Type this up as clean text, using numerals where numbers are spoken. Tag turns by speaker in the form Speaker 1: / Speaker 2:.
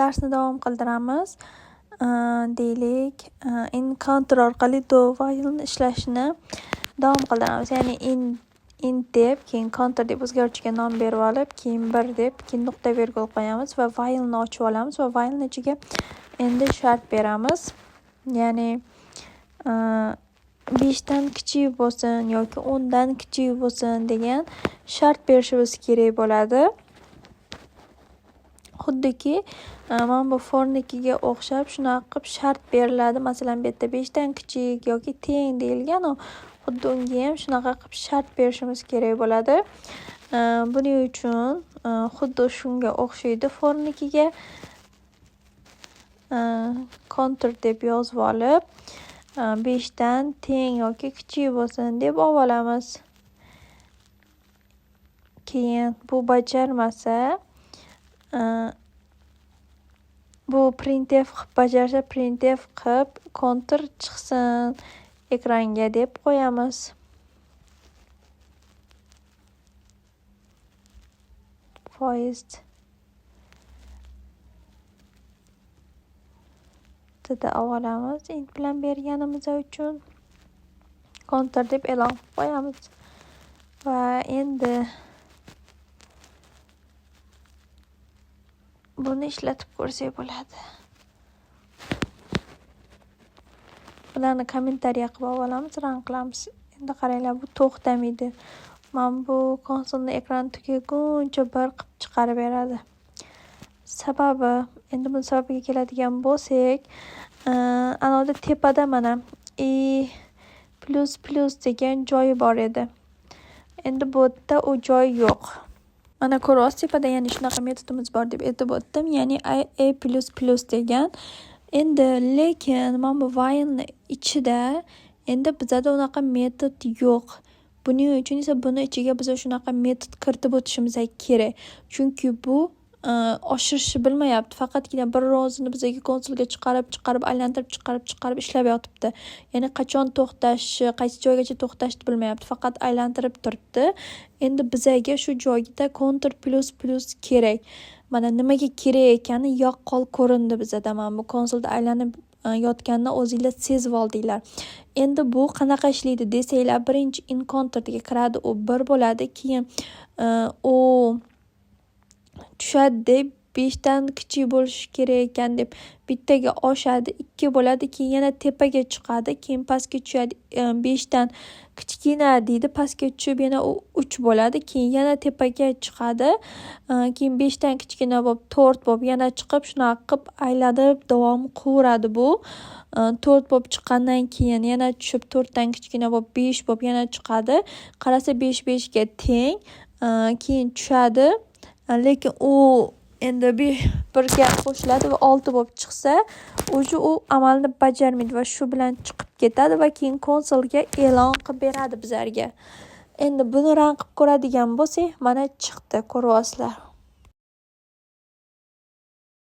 Speaker 1: Darsni davom qildiramiz. Deylik, in counter orqali do while'ni ishlashni davom qildiramiz. Ya'ni int deb, keyin counter deb o'zgaruvchiga nom berib olib, keyin 1 deb, keyin nuqta vergul qo'yamiz va while'ni ochib olamiz va while'ni ichiga endi shart beramiz. Ya'ni 5 dan kichik bo'lsin yoki 10 dan kichik bo'lsin degan shart berishimiz kerak bo'ladi. Xuddiki, mana bu fornikiga o'xshab shunaqa qilib shart beriladi. Masalan, bu yerda 5 dan kichik yoki teng deyilgan-u, xuddi unga ham shunaqa qilib shart berishimiz kerak bo'ladi. Buning uchun xuddi shunga o'xshaydi fornikiga. Counter deb yozib olib, 5 dan teng yoki kichik bo'lsin deb olib olamiz. Keyin bu bajarmasa, bu printf qilib bajarsa, printf qilib counter chiqsin ekranga deb qo'yamiz. Foiz da olamiz int bilan berganimiz uchun counter deb e'lon qilib qo'yamiz. Va endi buni ishlatib ko'rsak bo'ladi. Bularni kommentariya qilib olamiz, rang qilamiz. Endi qaranglar, bu to'xtamaydi. Mana bu konsolni ekran tugaguncha bir qilib chiqarib beradi. Sababi, endi buni sababiga keladigan bo'lsak, anavda tepada mana i plus plus degan joyi bor edi. Endi bu yerda u joy yo'q. Mana ko'ryapsiz, tepada ya'ni shunaqa metodimiz bor deb aytib o'tdim, ya'ni a plus plus degan. Endi lekin mana bu while'ni ichida endi bizada unaqa metod yo'q. Buning uchun esa buni ichiga biz shunaqa metod kiritib o'tishimiz kerak. Chunki bu oshirishni bilmayapti. Faqatgina bir o'zini bizga konsolga chiqarib, chiqarib, aylantirib, chiqarib, chiqarib ishlab yotibdi. Ya'ni qachon to'xtashi, qaysi joygacha to'xtashni bilmayapti. Faqat aylantirib turibdi. Endi bizaga shu joyda counter plus plus kerak. Mana nimaga kerak ekani yaqqol ko'rindi bizada. Mana bu konsolda aylanib yotganini o'zinglar sezib oldinglar. Endi bu qanaqa ishlaydi desanglar, birinchi in counterga kiradi, u 1 bo'ladi, keyin u tushadi deb 5 dan kichik bo'lishi kerak ekan deb bittaga oshadi, 2 bo'ladi, keyin yana tepaga chiqadi, keyin pastga tushadi, 5 dan kichkina deydi, pastga tushib yana u 3 bo'ladi, keyin yana tepaga chiqadi, keyin 5 dan kichkina bo'lib 4 bo'lib yana chiqib, shunaqa qilib aylanib davom qilaveradi bu. 4 bo'lib chiqqandan keyin yana tushib 4 dan kichkina bo'lib 5 bo'lib yana chiqadi. Qarasa 5 5 ga teng, keyin tushadi. Lekin u endi 1ga qo'shiladi va 6 bo'lib chiqsa, уже u amalni bajarmaydi va shu bilan chiqib ketadi va keyin konsolga e'lon qilib beradi bizlarga. Endi buni rang qilib ko'radigan bo'lsak, mana chiqdi, ko'ryapsizlar.